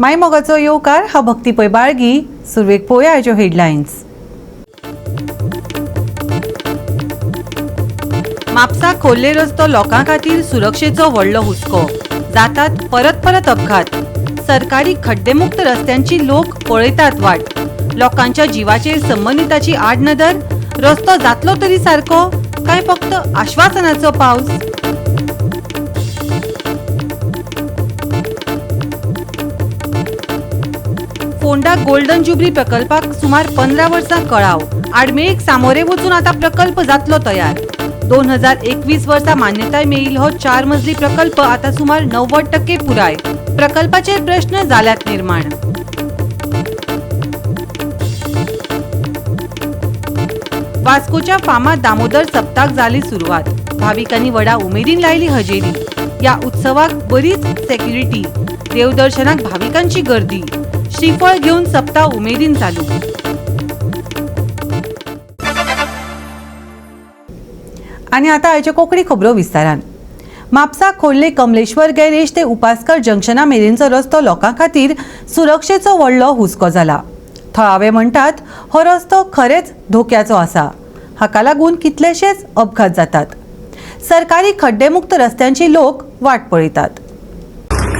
मायमोगाचो येवकार हा भक्ती पै बाळगी. सुरवेक पळोवया आयच्यो हेडलायन्स. म्हापसा खोर्ले रस्तो लोकां खातीर सुरक्षेचो व्हडलो हुस्को, जातात परत परत अपघात. सरकारी खड्डेमुक्त रस्त्यांची लोक पळयतात वाट. लोकांच्या जिवाचेर संबंदिताची आडनदर. रस्तो जातलो तरी सारको काय फक्त आश्वासनाचो पावस? फोंडा गोल्डन जुबली प्रकल्पाक सुमार 15 वर्सां कळाव. आडमेळीक सामोरे वचून आता प्रकल्प जातलो तयार. 2021 वर्सा मान्यताय मेळिल्लो हो 4 मजली प्रकल्प आता सुमार 90% पुराय. प्रकल्पाचेर प्रश्न जाल्यात निर्माण. वास्कोच्या फामाद दामोदर सप्ताक जाली सुरवात. भाविकांनी व्हडा उमेदीन लायली हजेरी. या उत्सवाक बरीच सेक्युरिटी. देवदर्शनाक भाविकांची गर्दी. श्रीफळ घेवन सप्ताह उमेदीन चालू. आनी आतां आयच्यो कोंकणी खबरो विस्तारान. म्हापसा खोर्ले कमलेश्वर गॅरेज ते उपासकर जंक्शना मेरेनचो रस्तो लोकां खातीर सुरक्षेचो व्हडलो हुस्को जाला. थळावे म्हणटात हो रस्तो खरेंच धोक्याचो आसा. हाका लागून कितलेशेच अपघात जातात. सरकारी खड्डेमुक्त रस्त्यांची लोक वाट पळयतात.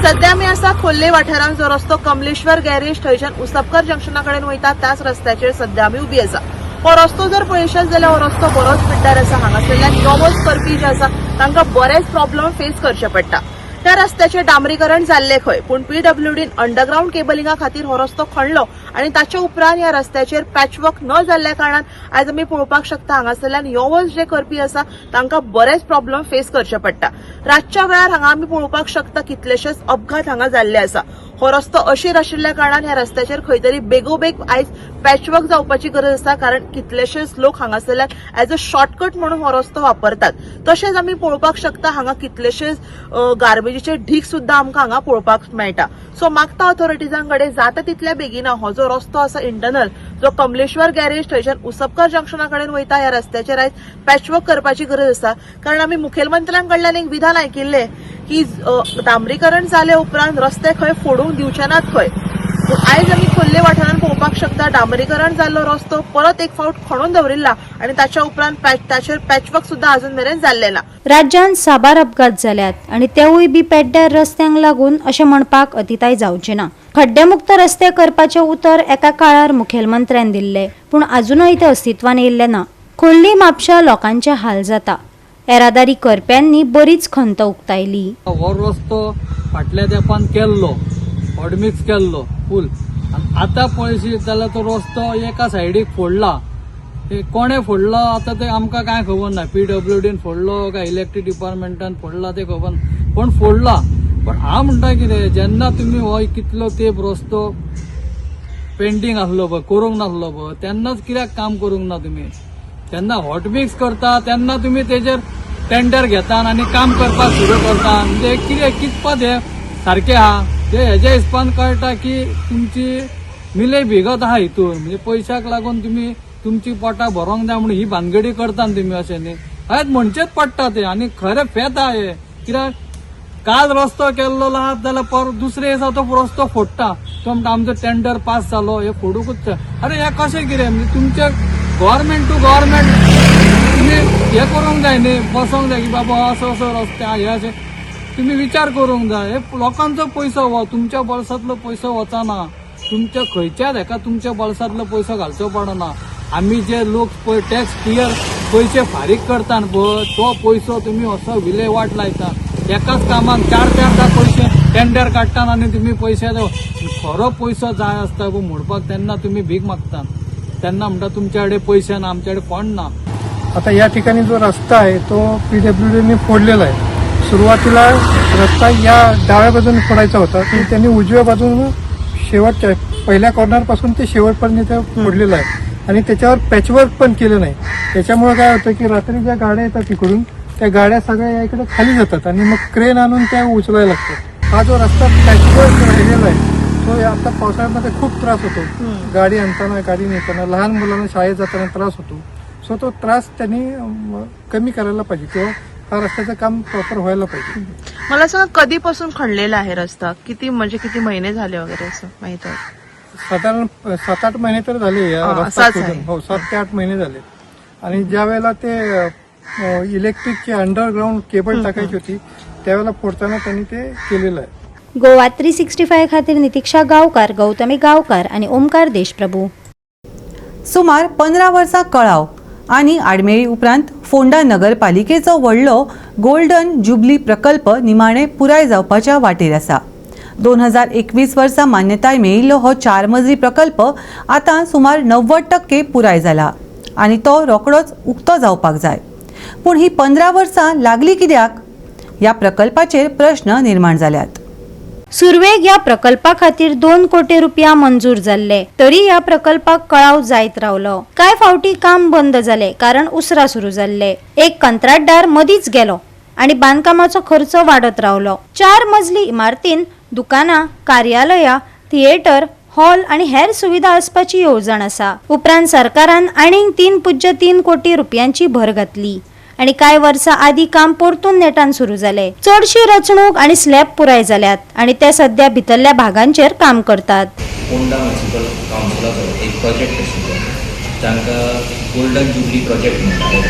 सध्या आमी आसा खोर्ले वाठारांत, जो रस्तो कमलेश्वर गॅरेज थंयच्यान उसपकर जंक्शना कडेन वयता त्याच रस्त्याचेर सध्या आमी उबी आसा. हो रस्तो जर पळयशात जाल्यार हो रस्तो बरोच पिड्ड्यार आसा. हांगासरल्यान यो वच करपी जे आसा तांकां बरेच प्रॉब्लम फेस करचे पडटा. त्या रस्त्याचें डांबरीकरण जाल्लें खंय, पूण पीडब्ल्यूडीन अंडरग्रावंड केबलिंगा खातीर हो रस्तो खणलो आनी ताचे उपरांत ह्या रस्त्याचेर पॅचवर्क न जाल्ल्या कारणान आयज आमी पळोवपाक शकता हांगासरल्यान यो वच जे करपी आसा तांकां बरेच प्रॉब्लम फेस करचे पडटा. रातच्या वेळार हांगा आमी पळोवपाक शकता कितलेशेच अपघात हांगा जाल्ले आसा. हो रस्तो अशीर आशिल्ल्या कारणान ह्या रस्त्याचेर खंय तरी बेगोबेग आयज पॅचवर्क जावपाची गरज आसा, कारण कितलेशेच लोक हांगासरल्यान एज अ शॉर्टकट म्हणून हो रस्तो वापरतात. तशेंच आमी पळोवपाक शकता हांगा कितलेशेच गार्बेजीचे ढीक सुद्दां आमकां हांगा पळोवपाक मेळटा. सो मागता ऑथॉरिटीजां कडेन जाता तितल्या बेगिना हो जो रस्तो आसा इंटरनल, जो कमलेश्वर गॅरेज थंयच्यान उसपकर जंक्शना कडेन वयता, ह्या रस्त्याचेर आयज पॅचवर्क करपाची गरज आसा. कारण आमी मुखेलमंत्र्यां कडल्यान एक विधान आयकिल्लें की डांबरीकरण जाले उपरांत रस्ते खंय फोडूंक दिवचे नात खंय. पूण आयज आमी खोर्ले वाठारांत पळोवपाक शकता डांबरीकरण जाल्लो रस्तो परत एक फावट खणून दवरिल्ला आनी ताच्या उपरांत ताचेर पॅचवर्क सुद्दां अजून मेरेन जाल्लें ना. राज्यांत साबार अपघात जाल्यात आनी तेवूय बी पेड्ड्यार रस्त्यांक लागून अशें म्हणपाक अतिताय जावची ना. खड्डेमुक्त रस्ते करपाचें उतर एका काळार मुखेलमंत्र्यान दिल्लें, पूण आजुनय तें अस्तित्वान येयल्लें ना. खोर्ली म्हापश्या लोकांचे हाल जाता. येरादारी करप्यांनी बरीच खंत उक्तायली. हो रस्तो फाटल्या तेंपान केल्लो, हॉटमिक्स केल्लो फूल, आनी आतां पळयशी जाल्यार तो रस्तो एका सायडीक फोडला. ते कोणें फोडलो आतां तें आमकां कांय खबर ना. पीडब्ल्यूडीन फोडलो काय इलेक्ट्रीक डिपार्टमेंटान फोडला तें खबर ना, पूण फोडला. पण हांव म्हणटा कितें, जेन्ना तुमी हो कितलो तेंप रस्तो पेंडींग आसलो पळय, करूंक नासलो पळय, तेन्नाच कित्याक काम करूंक ना तुमी? तेन्ना हॉटमिक्स करता तेन्ना तुमी तेजेर टेंडर घेता आनी काम करपाक सुरू करता, म्हणजे कितें कितपत हें सारकें आहा ते हेज्या हिसपान कळटा की तुमची मिले भिगत आहा हितून. म्हणजे पयशाक लागून तुमी तुमची पोटां भरोंक जाय म्हणून ही भानगडी करता न्ही तुमी, अशें न्ही? हयच म्हणचेच पडटा तें. आनी खरें फेत आहा हें, कित्याक काल रस्तो केल्लो आहा जाल्यार पर दुसरे दिसा तो रस्तो फोडटा. तो म्हणटा आमचो टेंडर पास जालो, हे फोडूकूच जाय. अरे हें कशें कितें? म्हणजे तुमचे गव्हर्मेंट टू गव्हर्मेंट तुमी हें करूंक जाय न्ही, बसोंक जाय की बाबा असो असो रस्ते आहा, हे अशें तुमी विचार करूंक जाय. हे लोकांचो पयसो हो, तुमच्या बोल्सांतलो पयसो वचना. तुमच्या खंयच्याच हेका तुमच्या बोल्सांतलो पयसो घालचो पडना. आमी जे लोक पळय टॅक्स पेयर पयशे फारीक करता पळय, तो पयसो तुमी असो विलेवाट लायता. एकाच कामाक चार चारदां पयशे टेंडर काडटा आनी तुमी पयशे खरो पयसो जाय आसता पळय म्हणपाक तेन्ना तुमी भीक मागता. तेन्ना म्हणटा तुमच्या कडेन पयशे ना, आमच्या कडेन फंड ना. आता या ठिकाणी जो रस्ता आहे तो पीडब्ल्यूडीने फोडलेला आहे. सुरुवातीला रस्ता या डाव्या बाजूने फोडायचा होता, पण त्यांनी उजव्या बाजूने शेवटच्या पहिल्या कॉर्नरपासून ते शेवटपर्यंत ते फोडलेलं आहे आणि त्याच्यावर पॅचवर्क पण केलं नाही. त्याच्यामुळे काय होतं की रात्री ज्या गाड्या येतात तिकडून, त्या गाड्या सगळ्या या इकडे खाली जातात आणि मग क्रेन आणून त्या उचलायला लागतात. हा जो रस्ता पॅचवर्क राहिलेला आहे तो आता पावसाळ्यामध्ये खूप त्रास होतो. गाडी आणताना, गाडी नेताना, लहान मुलांना शाळेत जाताना त्रास होतो. सो तो त्रास त्यांनी कमी करायला पाहिजे किंवा हा रस्त्याचं काम प्रॉपर व्हायला पाहिजे. मला सांगा, कधीपासून खणलेला आहे रस्ता? किती म्हणजे किती महिने झाले वगैरे असं माहित आहे? साधारण 7-8 महिने तर झाले या रस्ता असाच खोदून. आहे. हो, 7 ते 8 महिने झाले. आणि ज्या वेळेला ते इलेक्ट्रिकची अंडरग्राऊंड केबल टाकायची होती, त्यावेळेला फोडताना त्यांनी ते केलेलं आहे. गोवा 365 खातीर नितिक्षा गांवकार, गौतमी गांवकार आनी ओमकार देशप्रभू. सुमार 15 वर्सां कळाव आनी आडमेळी उपरांत फोंडा नगरपालिकेचो व्हडलो गोल्डन जुबली प्रकल्प निमाणे पुराय जावपाच्या वाटेर आसा. 2021 वर्सा मान्यताय मेळिल्लो हो चार मजली प्रकल्प आतां सुमार 90% पुराय जाला आनी तो रोखडोच उक्तो जावपाक जाय. पूण ही 15 वर्सां लागली कित्याक, ह्या प्रकल्पाचेर प्रश्न निर्माण जाल्यात. सुरवेक ह्या प्रकल्पा खातीर 2 कोटी रुपया मंजूर जाल्ले, तरी ह्या प्रकल्पाक कळाव जायत रावलो. कांय फावटी काम बंद जाले, कारण उसरा सुरू जाल्ले. एक कंत्राटदार मदींच गेलो आनी बांदकामाचो खर्च वाडत रावलो. चार मजली इमारतीन दुकानां, कार्यालयां, थिएटर हॉल आनी हेर सुविधा आसपाची येवजण आसा. उपरांत सरकारान आनीक 3.3 कोटी रुपयांची भर घातली आणि कांय वर्सां आदीं काम परतून नेटान सुरू जालें. चडशी रचणूक आनी स्लॅब पुराय जाल्यात आनी ते सध्या भितरल्या भागांचेर काम करतात. फोंडा म्युनिसिपल कावन्सिलाचो एक प्रोजेक्ट आशिल्लो, तांकां गोल्डन जुबली प्रोजेक्ट म्हणटाले.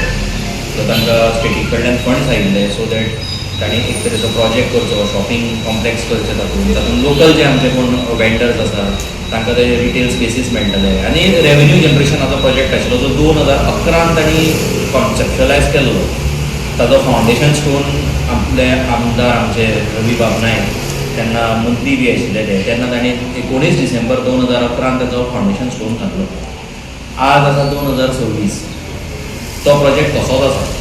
सो तांकां स्टेटी कडल्यान फंड्स आयिल्ले, सो that तांणी एक तरेचो प्रोजेक्ट करचो, शॉपिंग कॉम्प्लेक्स करचें. तातूंत तातूंत लोकल जे आमचे कोण वेंडर्स आसा, तांकां ते रिटेल स्पेसीस मेळटले आनी रेवेन्यू जनरेशनाचो प्रोजेक्ट आशिल्लो, जो 2011न तांणी कॉन्सेप्च्युअलायज केल्लो. ताजो फावंडेशन स्टोन आपले आमदार आमचे रवी बाब नायक, तेन्ना मंत्री बी आशिल्ले ते, तेन्ना तांणी 19 डिसेंबर 2011न ताचो फावंडेशन स्टोन घातलो. आज आसा 2026, तो प्रोजेक्ट तसोच आसा.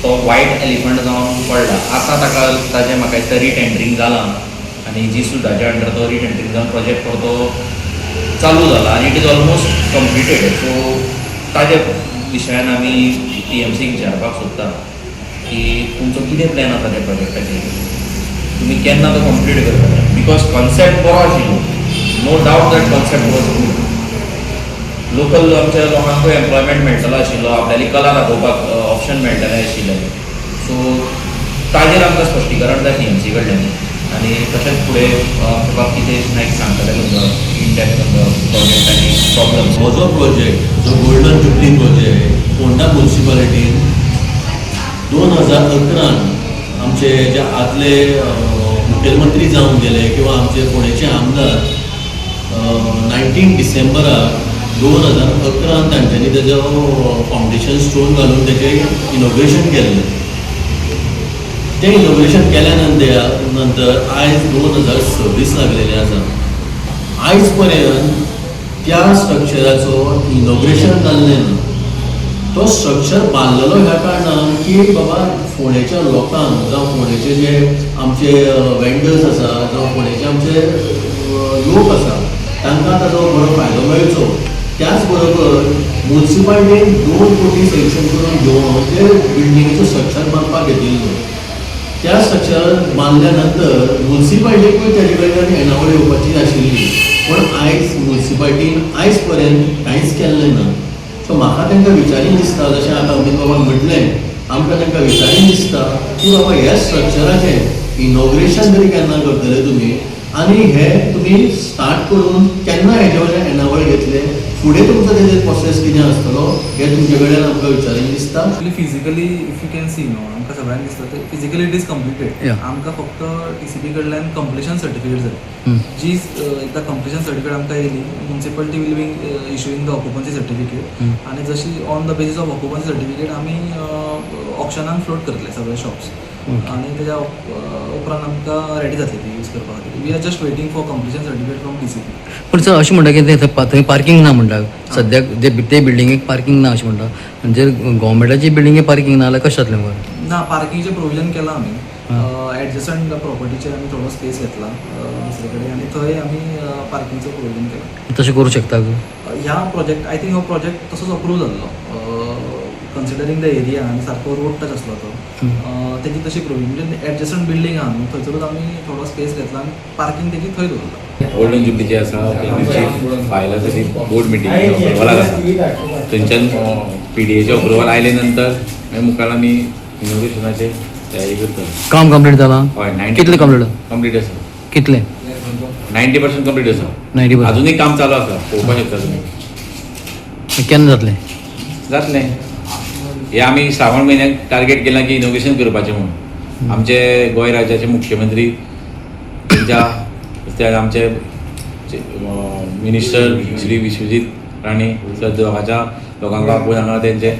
तो वायट एलिफंट जावन पडला. आतां ताका ताजें म्हाका दिसता रिटेंडरींग जालां आनी जी सुदाच्या अंडर तो रिटेंडरींग जावन प्रोजेक्ट परतो चालू जाला आनी it is almost completed. So ताजे विशयान आमी पी एम सीक विचारपाक सोदता की तुमचो कितें प्लॅन आसा त्या प्रोजेक्टाचेर, तुमी केन्ना तो कंप्लीट करतले? Because concept बरो आशिल्लो, no doubt that concept was good. Local आमच्या लोकांकूय एम्प्लॉयमेंट मेळटलो आशिल्लो, आपल्याली कला दाखोवपाक ऑप्शन मेळटलें आशिल्लें. सो ताजेर आमकां स्पश्टीकरण जाय पी एम सी कडल्यान. आनी तशेंच फुडें आमचे बाब कितेश नायक सांगतले तुमकां इन डेप्थ प्रोजेक्ट आनी प्रॉब्लम्स. हो जो प्रोजेक्ट, जो गोल्डन जुबली प्रोजेक्ट, फोंडा म्युन्सिपालिटीन 2011न आमचे जे आदले मुखेलमंत्री जावन गेले किंवा आमचे फोंडेचे आमदार, 19 डिसेंबराक 2011न तांच्यांनी तेजो फावंडेशन स्टोन घालून तेजें इनॉग्रेशन केल्लें. तें इनॉग्रेशन केल्या नंतर नंतर आयज 2026 लागलेलें आसा. आयज पर्यंत त्या स्ट्रक्चराचो इनॉग्रेशन जाल्लें ना. तो स्ट्रक्चर बांदलेलो ह्या कारणान की बाबा फोंडेच्या लोकांक जावं फोंडेचे जे आमचे वेंडर्स आसा जावं फोंडेचे आमचे लोक आसा, तांकां ताजो बरो फायदो मेळचो. त्याच बरोबर मुन्सिपालिटीन 2 कोटी सँक्शन करून घेवन ते बिल्डिंगेचो स्ट्रक्चर बांदपाक घेतिल्लो. त्या स्ट्रक्चर बांदल्या नंतर मुन्सिपालिटीकूय तेजे कडल्यान येणावळ येवपाची आशिल्ली, पूण आयज मुन्सिपालिटीन आयज पर्यंत कांयच केल्लें ना. सो म्हाका तांकां विचारीन दिसता, जशें आतां अमीत बाबान म्हटलें, आमकां तांकां विचारीन दिसता की बाबा ह्या स्ट्रक्चराचें इनॉग्रेशन तरी केन्ना करतले तुमी आनी हे तुमी स्टार्ट करून केन्ना हेजे वयल्यान येणावळ घेतले, फुडें तुमचो तेजेर प्रोसेस कितें आसतलो, हें तुमचे कडल्यान आमकां विचारीन दिसता. Actually, physically if you can see, न्हू, आमकां सगळ्यांक दिसता ते फिजिकली it is completed. आमकां फक्त टीसीपी कडल्यान कंप्लिशन सर्टिफिकेट जाय. जी एकदां कंप्लिशन सर्टिफिकेट आमकां येयली, municipality will be issuing the occupancy certificate आनी जशी on the basis of occupancy certificate आमी ऑक्शनान फ्लोट करतले सगळे शॉप्स आनी तेज्या उपरांत आमकां रेडी जातली ती यूज करपा खातीर. We are just waiting for completion certificate from TCP. पूण सर, अशें म्हणटा की ते थंय पार्कींग ना म्हणटा. सद्याक ते ते बिल्डिंगेक पार्कींग ना अशें म्हणटा. म्हणजे गव्हर्मेंटाची बिल्डिंगेक पार्कींग ना जाल्यार कशें जातलें मुखार? ना, पार्किंगचें प्रोविजन केलां आमी. एडजसंट प्रॉपर्टीचेर आमी थोडो स्पेस घेतला दुसरे कडेन आनी थंय आमी पार्किंगचो प्रोविजन केला. तशें करूं शकता? ह्या प्रोजेक्ट, I think हो प्रोजेक्ट तसोच अप्रूव जाल्लो, कन्सिडरींग the area आनी सारको रोड टच आसलो तो. तेजी तशी प्रोविजन म्हणजे एडजसंट बिल्डींग आहा न्हू, थंयसरूच आमी थोडो स्पेस घेतला आनी पार्किंग तेजी थंय दवरला. गोल्डन जुबली जे आसा, तेंची फायल आसा ती बोर्ड मिटींग अप्रुवलाक आसा. थंयच्यान पी डी एचे अप्रुवल आयले नंतर मागीर मुखार आमी इनोग्रेशनाचे तयारी करता. काम कंप्लीट जालां? हय, 90. कितलें कंप्लीट? कंप्लीट आसा. कितलें? 90% कंप्लीट आसा. 90%. अजुनूय काम चालू आसा, पळोवपाक शकता तुमी. केन्ना जातलें? जातलें. हे आमी श्रावण म्हयन्याक टार्गेट केलां की इनोग्रेशन करपाचें म्हणून. आमचे गोंय राज्याचे मुख्यमंत्री तेंच्या ते आमचे मिनिस्टर श्री विश्वजीत राणे सर दोगांच्या लोकांक आपोवन हांगा तेंचे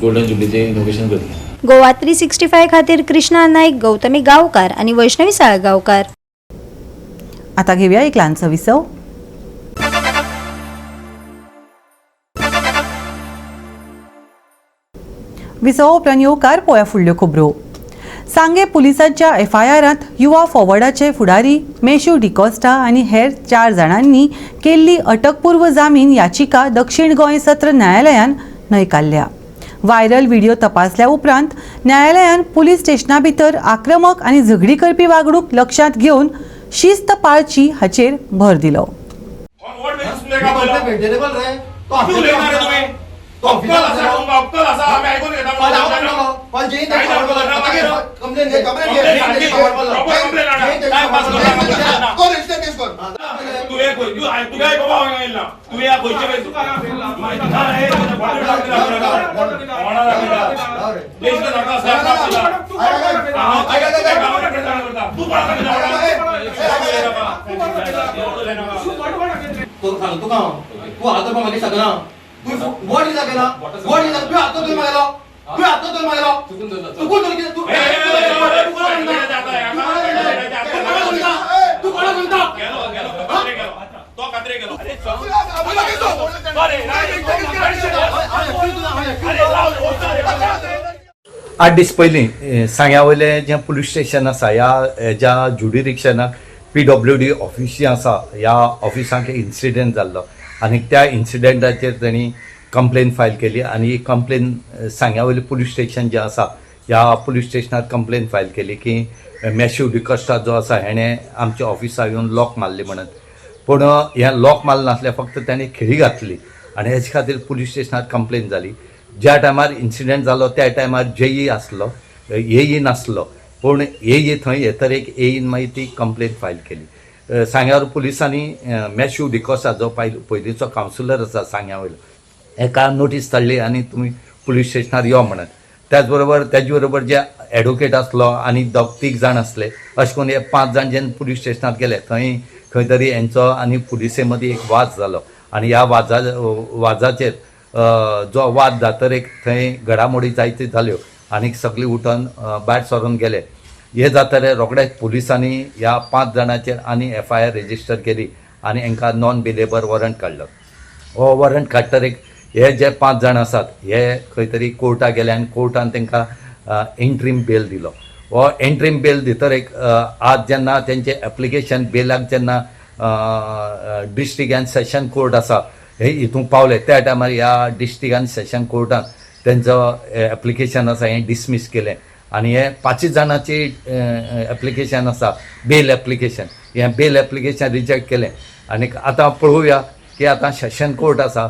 गोल्डन जुबलीचें इनोग्रेशन करतले. गोवा 365 खातीर कृष्णा नाईक, गौतमी गांवकार आनी वैष्णवी साळगांवकार. आता घेऊया एक ल्हानसो विसव. विसवा उपरांत येवकार पळोवया फुडल्यो खबरो. सांगे पुलिसांच्या एफआयआरांत युवा फॉवर्डाचे फुडारी मेशू डिकॉस्टा आनी हेर 4 जाणांनी केल्ली अटकपूर्व जामीन याचिका दक्षिण गोंय सत्र न्यायालयान न्हयकारल्या. व्हायरल व्हिडिओ तपासल्या उपरांत न्यायालयान पुलीस स्टेशना भितर आक्रमक आनी झगडी करपी वागणूक लक्षांत घेवन शिस्त पाळची हाचेर भर दिलो. आठ दीस पयलीं सांग्या वयलें जें पुलीस स्टेशन आसा ह्या हेज्या जुडिरिक्शनाक PWD office जी आसा ह्या ऑफिसाक इन्सिडंट जाल्लो आनी त्या इन्सिडंटाचेर तेणी कंप्लेन फायल केली आनी ही कंप्लेन सांग्या वयलें पुलीस स्टेशन जें आसा ह्या पुलीस स्टेशनार कंप्लेन फायल केली की मॅश्यू डिकॉस्टा जो आसा हेणें आमच्या ऑफिसा येवन लॉक मारली म्हणून. पूण हें लॉक मारलें नासलें, फक्त तेणें खिळी घातली आनी हेजे खातीर पुलीस स्टेशनार कंप्लेन जाली. ज्या टायमार इन्सिडंट जालो त्या टायमार जेई आसलो, एई नासलो, पूण एई थंय येतर एक एईन मागीर ती कंप्लेन फायल केली. सांग्यार पुलिसांनी मॅश्यू डिकॉस्टा जो पयलींचो कावन्सिलर आसा सांग्या वयलो हेका नोटीस धाडली आनी तुमी पुलीस स्टेशनार यो म्हणत. त्याच बरोबर तेजे बरोबर जे एडवोकेट आसलो आनी दोग तीग जाण आसले, अशें करून हे 5 जाण जेन्ना पुलीस स्टेशनार गेले थंय खंय तरी हेंचो आनी पुलिसे मदीं एक वाद जालो आनी ह्या वाजाचेर जो वाद जातर एक थंय घडामोडी जायत्यो जाल्यो आनी सगळी उठोन भायर सरून गेले. हे जातरे रोखडेच पुलिसांनी ह्या 5 जाणांचेर आनी FIR register केली आनी हांकां नॉन बेलेबल वॉरंट काडलो. हो वॉरंट काडटर एक हे जे 5 जाण आसात हे खंय तरी कोर्टा गेले आनी कोर्टान तांकां एंट्रीम बेल दिलो. हो एंट्रीम बेल दितर एक आज जेन्ना तेंचें एप्लिकेशन बेलाक जेन्ना डिस्ट्रिक्ट एंड सेशन कोर्ट आसा हे हितूंक पावले त्या टायमार ह्या डिस्ट्रिक्ट आनी सेशन कोर्टान तेंचो एप्लिकेशन आसा हें डिसमीस केलें आनी हे 5 जाणांची एप्लिकेशन आसा बेल एप्लिकेशन, हें बेल एप्लिकेशन रिजेक्ट केलें. आनी आतां पळोवया की आतां सेशन कोर्ट आसा,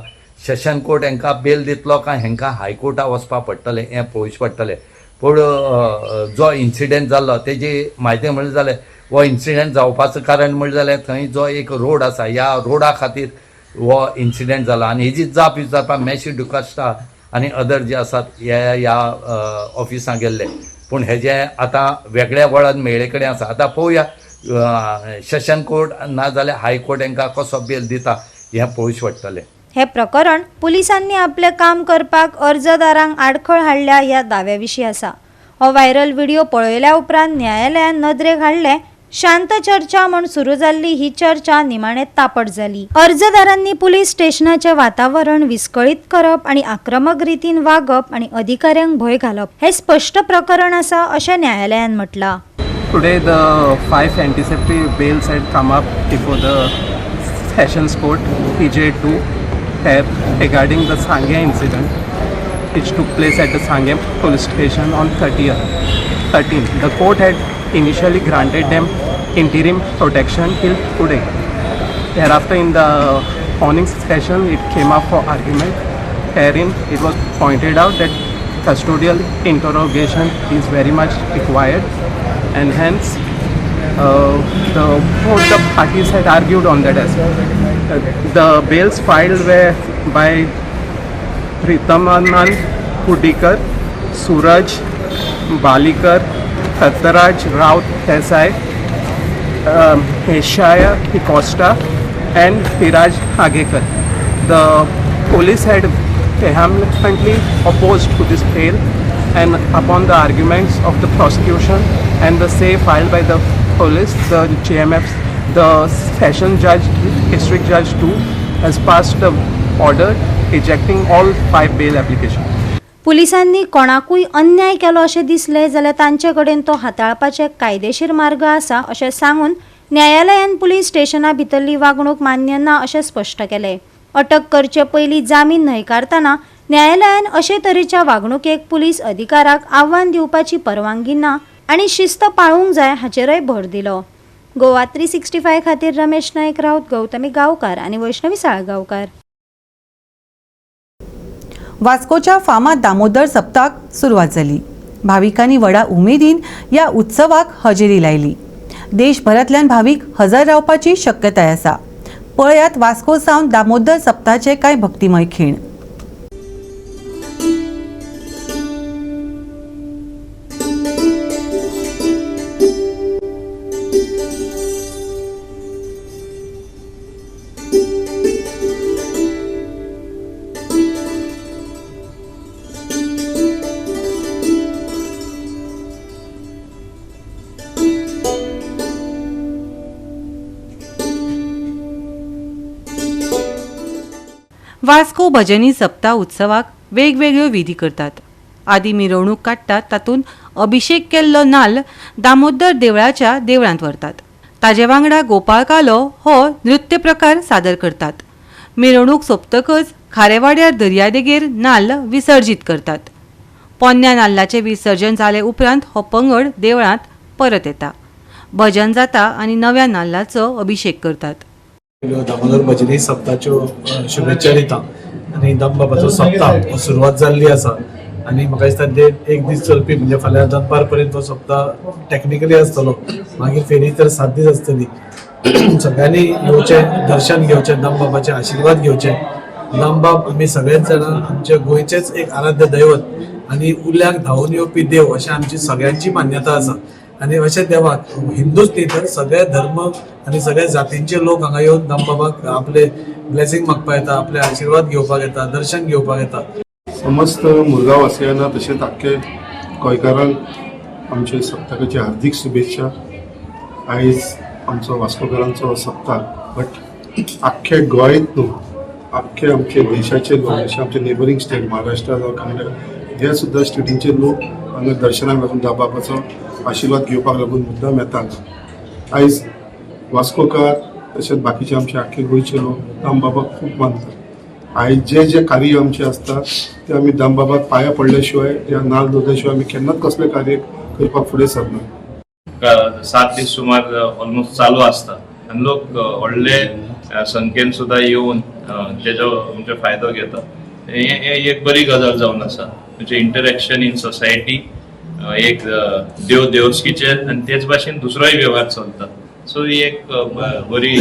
सेशन कोर्ट हेंकां बेल दितलो काय हेंकां हायकोर्टा वचपाक पडटलें हें पळोवचें पडटलें. पूण जो इन्सिडंट जाल्लो तेजी म्हायती म्हणल्यार जालें हो इन्सिडंट जावपाचो कारण म्हणल्यार जालें थंय जो एक रोड आसा ह्या रोडा खातीर हो इन्सिडंट जाला आनी हेजी जाप विचारपाक मॅश्यू डिकॉस्टा आनी अदर जे आसात हे ह्या ऑफिसांत गेल्ले. पूण हेजें आतां वेगळ्या वळण मेळ्ळे कडेन आसा. आतां पळोवया सेशन कोर्ट ना जाल्यार हायकोर्ट हेंकां कसो बेल दिता हें पळोवचें पडटलें. हे प्रकरण पुलिसांनी आपलें काम करपाक अर्जदारांक आडखळ हाडल्या ह्या दाव्या विशीं आसा. हो व्हायरल व्हिडिओ पळयल्या उपरांत न्यायालयान नदरेक हाडलें शांत चर्चा म्हूण सुरू जाल्ली ही चर्चा निमाणे तापट जाली. अर्जदारांनी पुलीस स्टेशनाचें वातावरण विस्कळीत करप आनी आक्रमक रितीन वागप आनी अधिकाऱ्यांक भंय घालप हे स्पश्ट प्रकरण आसा अशें न्यायालयान म्हटलां. Today the 5 anticipatory bails had come up before the Sessions Court PJ2 regarding the Sanguem incident which took place at the Sanguem police station on 13th. The court had initially granted them interim protection till today. Thereafter, in the morning session, it came up for argument, wherein it was pointed out that custodial interrogation is very much required, and hence both the parties had argued on that as well. The bails filed were by Pritamanand Kudikar, Suraj Balikar, Tattaraj Raut Desai, Heshaya Costa and Viraj Agekar. The police had vehemently opposed to this bail, and upon the arguments of the prosecution and the say filed by the police, the JMFs, the session judge, district judge 2, has passed the order ejecting all 5 bail applications. पुलिसांनी कोणाकूय अन्याय केलो अशें दिसलें जाल्यार तांचे कडेन तो हाताळपाचे कायदेशीर मार्ग आसा अशें सांगून न्यायालयान पुलीस स्टेशना भितरली वागणूक मान्य ना अशें स्पश्ट केलें. अटक करचे पयलीं जामीन न्हयकारतना न्यायालयान अशे तरेच्या वागणुकेक पुलीस अधिकाराक आव्हान दिवपाची परवानगी ना आनी शिस्त पाळूंक जाय हाचेरय भर दिलो. गोवा 365 खातीर रमेश नायक राऊत, गौतमी गांवकार आनी वैष्णवी साळगांवकार. वास्कोच्या फामाद दामोदर सप्ताक सुरवात जाली. भाविकांनी व्हडा उमेदीन ह्या उत्सवाक हजेरी लायली. देशभरांतल्यान भावीक हजर रावपाची शक्यताय आसा. पळयात वास्को सावन दामोदर सप्ताचे कांय भक्तिमय खीण. वास्को भजनी सप्ता उत्सवाक वेगवेगळ्यो विधी करतात. आदी मिरवणूक काडटात, तातूंत अभिषेक केल्लो नाल्ल दामोदर देवळाच्या देवळांत व्हरतात. ताजे वांगडा गोपाळकालो हो नृत्य प्रकार सादर करतात. मिरवणूक सोंपतकच खारेवाड्यार दर्यादेगेर नाल्ल विसर्जीत करतात. पोन्न्या नाल्लाचें विसर्जन जाले उपरांत हो पंगड देवळांत परत येता. भजन जाता आनी नव्या नाल्लाचो अभिषेक करतात. दामोदर भजनी सप्ताच्यो शुभेच्छा दिता आनी दामबाबाचो सप्ताह सुरवात जाल्ली आसा आनी म्हाका दिसता ते एक दीस चलपी म्हणजे फाल्यां दनपार पर्यंत तो सप्ताह टॅक्निकली आसतलो. मागीर फेरी तर 7 दीस आसतली. सगळ्यांनी येवचें, दर्शन घेवचें, दामबाबाचे आशिर्वाद घेवचे. दामबाब आमी सगळेच जाणां आमच्या गोंयचेच एक आराध्य दैवत आनी उल्याक धांवून येवपी देव अशें आमची सगळ्यांची मान्यता आसा. आनी अशें देवाक हिंदूच न्ही तर सगळे धर्म आनी सगळ्या जातींचे लोक हांगा येवन दामबाबाक आपले ब्लेसिंग मागपाक येता, आपले आशिर्वाद घेवपाक येता, दर्शन घेवपाक येता. समस्त मुरगांववासियांना तशेंच आख्खे गोंयकारांक आमचे सप्तकाची हार्दिक शुभेच्छा. आयज आमचो वास्कोकारांचो सप्तक, बट आख्खे गोंयत न्हू, आख्खे आमचे देशाचे लोक, जशे आमचे नेबरींग स्टेट महाराष्ट्र जावं कर्नाटक, हे सुद्दां स्टेटींचे लोक हांगा दर्शनाक लागून दामबाबाचो आशिर्वाद घेवपाक लागून मुद्दाम येतात. आयज वास्कोकार तशेंच बाकीचे आमचे आख्खे गोंयचे लोक दामबाबाक खूब मानतात. आयज जे जे कार्य आमचे आसता ते आमी दामबाबाक पांया पडल्या शिवाय या नाल दवरल्या शिवाय आमी केन्नाच कसलें कार्य करपाक फुडें सरना. 7 दीस सुमार ऑलमोस्ट चालू आसता आनी लोक व्हडले संख्येन सुद्दां येवन तेजो म्हणजे फायदो घेता. हे एक बरी गजाल जावन आसा. म्हणजे इंटरेक्शन इन सोसायटी एक देव देवस्कीचे आनी तेच भाशेन दुसरोय वेव्हार चलता. सो ही एक बरी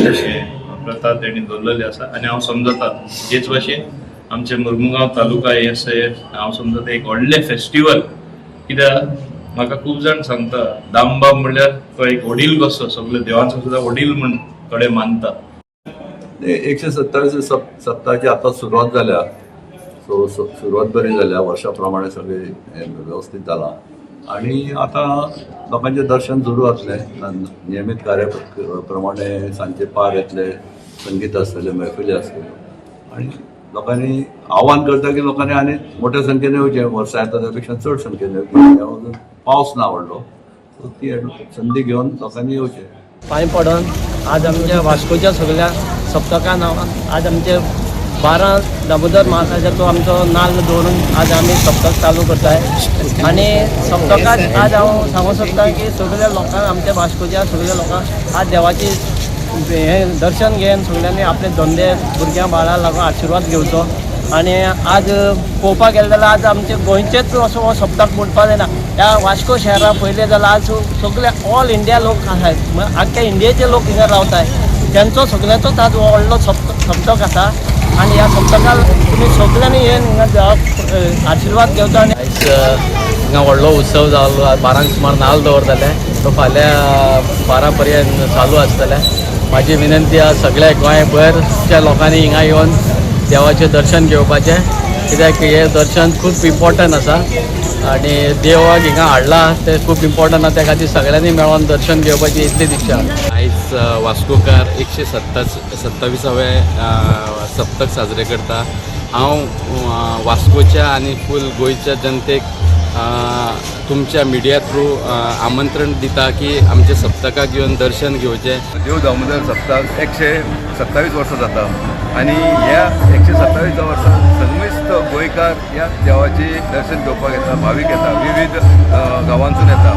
प्रथा तेणी दवरलेली आसा आनी हांव समजता तेच भाशेन आमचे मुर्मुगांव तालुका हे आसा हांव समजता एक व्हडलें फेस्टिवल. कित्याक म्हाका खूब जाण सांगता दामबाब म्हणल्यार तो एक वडील कसो, सगळे देवांचो सुद्दां वडील म्हण थोडे मानता. 127 सप्ताहाची आता सुरवात जाल्या. सो सुरवात बरी जाल्या, वर्षा प्रमाणे सगळे व्यवस्थित जाला आणि आता लोकांचे दर्शन सुरू जातलें. नियमित कार्यप्रमाणे सांजचे पार येतले, संगीत आसतलें, मैफिली आसतल्यो आणि लोकांनी आव्हान करता की लोकांनी आनी मोठ्या संख्येन येवचें. वर्सां येता त्या पेक्षा चड संख्येन येवचें. पावस ना व्हडलो, सो ती संदी घेवन लोकांनी येवचें. पांय पडोन आज आमच्या वास्कोच्या सगळ्या सप्तका नांवान आज आमचे 12 दामोदर महाराजाचो आमचो नाल्ल दवरून आज आमी सप्तक चालू करताय. आनी सप्तकात आज हांव सांगूंक सोदता की सगळ्या लोकांक, आमच्या वास्कोच्या सगळ्या लोकांक आज देवाची हें दर्शन घेवन सगळ्यांनी आपले धंदे भुरग्यां बाळां लागून आशिर्वाद घेवचो. आनी आज पळोवपाक गेलें जाल्यार आज आमचे गोंयचेच असो हो सप्तक म्हणपाक जायना. ह्या वास्को शहरा पयलें जाल्यार आज सगळे ऑल इंडिया लोक आसात, आख्ख्या इंडियेचे लोक हिंगा रावताय, तेंचो सगळ्यांचोच आज व्हडलो सप्तक आसा. आनी ह्या सप्तकाक तुमी सगळ्यांनी येवन हिंगा देवाक आशिर्वाद घेवचो. आनी आयज हिंगा व्हडलो उत्सव जालो, 12 सुमार नाल्ल दवरतले, तो फाल्यां 12 पर्यंत चालू आसतलें. म्हाजी विनंती आसा सगळ्या गोंयभरच्या लोकांनी हिंगा येवन देवाचें दर्शन घेवपाचें, कित्याक हें दर्शन खूब इम्पॉर्टंट आसा आनी देवाक हिंगा हाडला तें खूब इम्पॉर्टंट आसा, त्या खातीर सगळ्यांनी मेळोन दर्शन घेवपाची इतली इच्छा. आयज वास्कोकार 127वें सप्तक साजरे करता. हांव वास्कोच्या आनी फूल गोंयच्या जनतेक तुमच्या मिडिया थ्रू आमंत्रण दिता की आमच्या सप्तकाक येवन दर्शन घेवचें. देव दामोदर सप्तक 127 वर्सां जाता आनी ह्या 127 वर्सां सगळेच गोंयकार ह्या देवाचें दर्शन घेवपाक येता, भावीक येता, विविध गांवांतसून येता.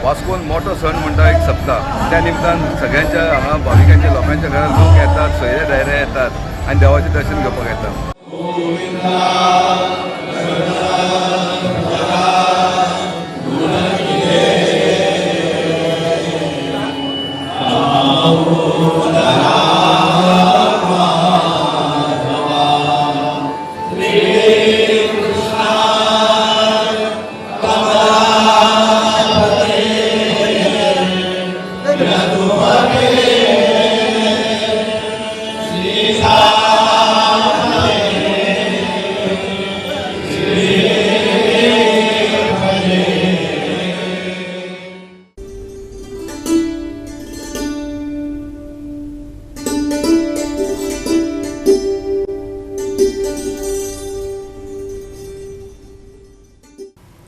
वास्कोन मोठो सण म्हणटा एक सप्तक, त्या निमतान सगळ्यांच्या हांगा भाविकांच्या लोकांच्या घरांत लोक येतात, सोयरे दायरे येतात आनी देवाचें दर्शन घेवपाक येता.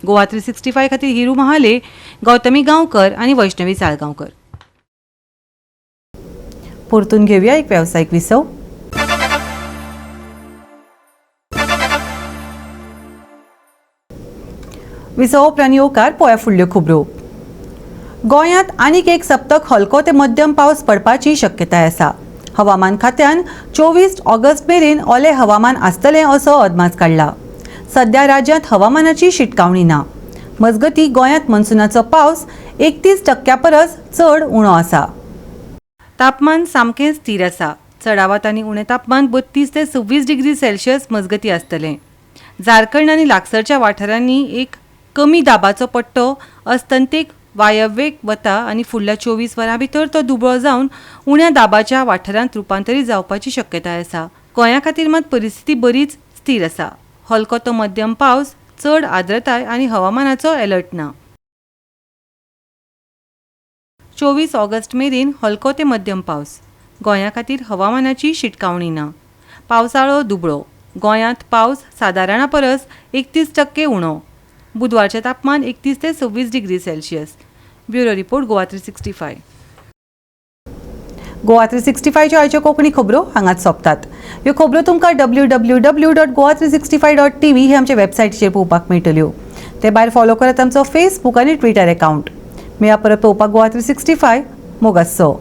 गोवा 365 खातीर हिरू महाले, गौतमी गांवकर आनी वैष्णवी साळगांवकर. परतून घेवया एक व्यावसायिक विसव. विसव उपरांत येवकार पळोवया फुडल्यो खबरो. गोंयांत आनीक एक सप्तक हलको ते मध्यम पावस पडपाची शक्यताय आसा. हवामान खात्यान 24 ऑगस्ट मेरेन ओलें हवामान आसतलें असो अदमास काडला. सध्या राज्यांत हवामानाची शिटकावणी ना. मजगती गोंयांत मनसुनाचो पावस 31% परस चड उणो आसा. तापमान सामकें स्थीर आसा. चडावत आनी उणें तापमान 32 ते 26 डिग्री सेल्सियस मजगती आसतलें. झारखंड आनी लागसरच्या वाठारांनी एक कमी दाबाचो पट्टो अस्तंतेक वायव्येक वता आनी फुडल्या 24 वरां भितर तो दुबळो जावन उण्या दाबाच्या वाठारांत रुपांतरीत जावपाची शक्यताय आसा. गोंया खातीर मात परिस्थिती बरीच स्थीर आसा. हलको तो मध्यम पावस, चड आर्द्रताय आनी हवामानाचो अलर्ट ना. 24 ऑगस्ट मेरेन हलको ते मध्यम पावस. गोंया खातीर हवामानाची शिटकावणी ना. पावसाळो दुबळो. गोंयांत पावस सादारणा परस 31% उणो. बुधवारचें तापमान 31 ते 26 degree Celsius. Bureau report, Goa 365. Goa 365च्यो आयच्यो कोंकणी खबरो हांगाच सोंपतात. ह्यो खबरो तुमकां www.goa365.tv हे आमच्या वेबसायटीचेर पळोवपाक मेळटल्यो. ते भायर फॉलो करात आमचो फेसबूक आनी ट्विटर एकावंट. मेळया परत पळोवपाक गोवा 365. मोगासो.